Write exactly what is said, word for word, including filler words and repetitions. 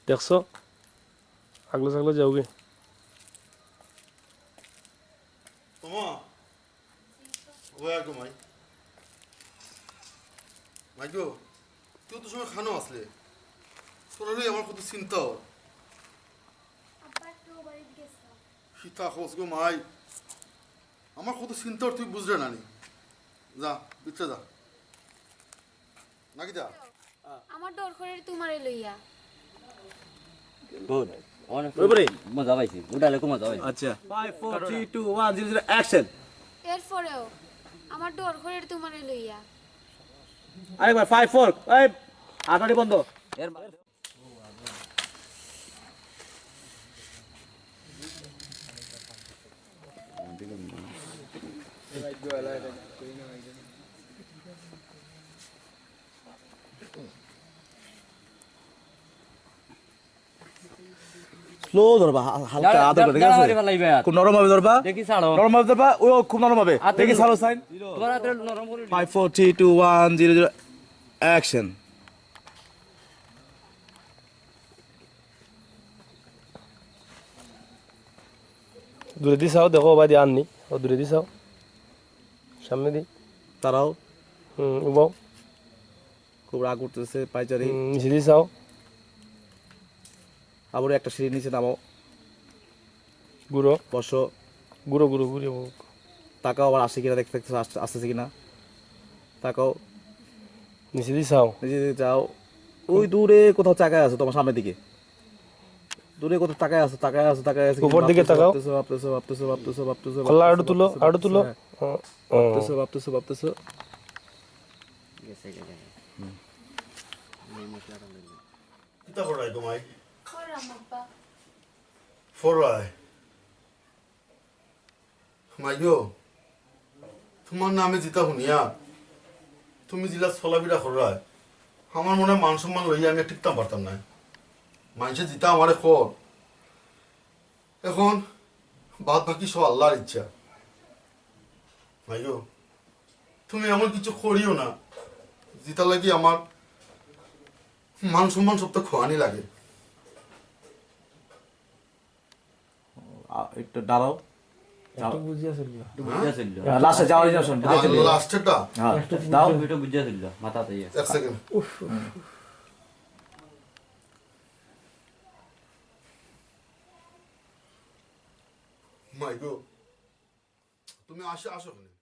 দেখছো? আগলা ছাগলা যাওগি। ওমা, ওই আগো মাই। মাই গো, তুই তো সময় খানো আসলে। তোর লই আমার কত চিন্তা অর। আব্বা একটু বাড়িত গেছে। কিতা কস গো মাই? আমার কত চিন্তা অর তুই বুঝরে না নি। যা, ভিতরে যা। নাকি যা? আমার ডর করের তোমারে লইয়া। গুড। অনেক মজা পাইছি। উঠালে খুব মজা পাইছি। আচ্ছা। Five, four, three, two, one, zero, zero, action. এরপরেও আমার ডর করের তোমারে লইয়া। আরেকবার, five, four, এই, হাঁটাহাঁটি বন্ধ। এর মা- স্লো ধরবা, হা-, হালকা আদর করে, ঠিক আছে? খুব নরম ভাবে ধরবা। দেখি ছাড়ো। নরম ভাবে ধরবা, ও খুব নরম ভাবে। দেখি ছাড়ো, সাইন। তোমার হাতে নরম করে দিও। Five, four, three, two, one, zero, zero, action. দূরেদি চাও, দেখো, ওবায়দি আর নি। ও দূরেদি চাও। সামনেদি। তারাও। হুম, উবাও। খুব রাগ উঠতেছে, পাইচারি। হুম, নিচেদি চাও। আবার একটা সিঁড়ির নিচে নামো। ঘুরো। বসো। ঘুরো, ঘুরো, ঘুরো। তাকাও আবার আসে কিনা, দেখতে, দেখতে আস-, আসতেছে কিনা। তাকাও। নিচেদি চাও। নিচেদি চাও। ওই দূরে কোথাও তাকায় আছে তোমার সামনের দিকে। দূরে কোথাও তাকায় আছে, তাকায় আছে, তাকায় আছে। উপর দিকে তাকাও। ভাবতেছো, ভাবতেছো, ভাবতেছো, ভাবতেছো, খোলা আরো তুলো, আরো তুলো। হ্যাঁ। হুম, হুম। ভাবতেছো, ভাবতেছো, ভাবতেছো। গেছে, গেছে। হুম। কিতা করাই তোমায়? করাম আব্বা। ফরায়। মাইগো, তোমার নামে যেটা শুনিয়া, তুমি যেলা চলাফেরা কররায়, আমার মনে হয় মান সম্মান লইয়া আমি টিকতাম পারতাম না। মানুষে যেটা আমারে কর, এখন বাদ বাকি সব আল্লাহর ইচ্ছা। মাইগো, তুমি এমন কিছু করিও না, যেটা লাগি আমার মান সম্মান সব তো খোয়ানি লাগে। আ, একটু দাঁড়াও। একটু বুঝিয়া চলিও। একটু বুঝিয়া চলিও। হ্যাঁ, লাস্টে যাও, ওই যাও, শোন, বুঝিয়া চলিও। লাস্টেরটা? হ্যাঁ, একটু দাও। একটু বুঝিয়া চলিও, মাথাতে ইয়ে। এক সেকেন্ড। উফ, উফ, উফ। মাইগো, তুমি আসো, আসো এখানে।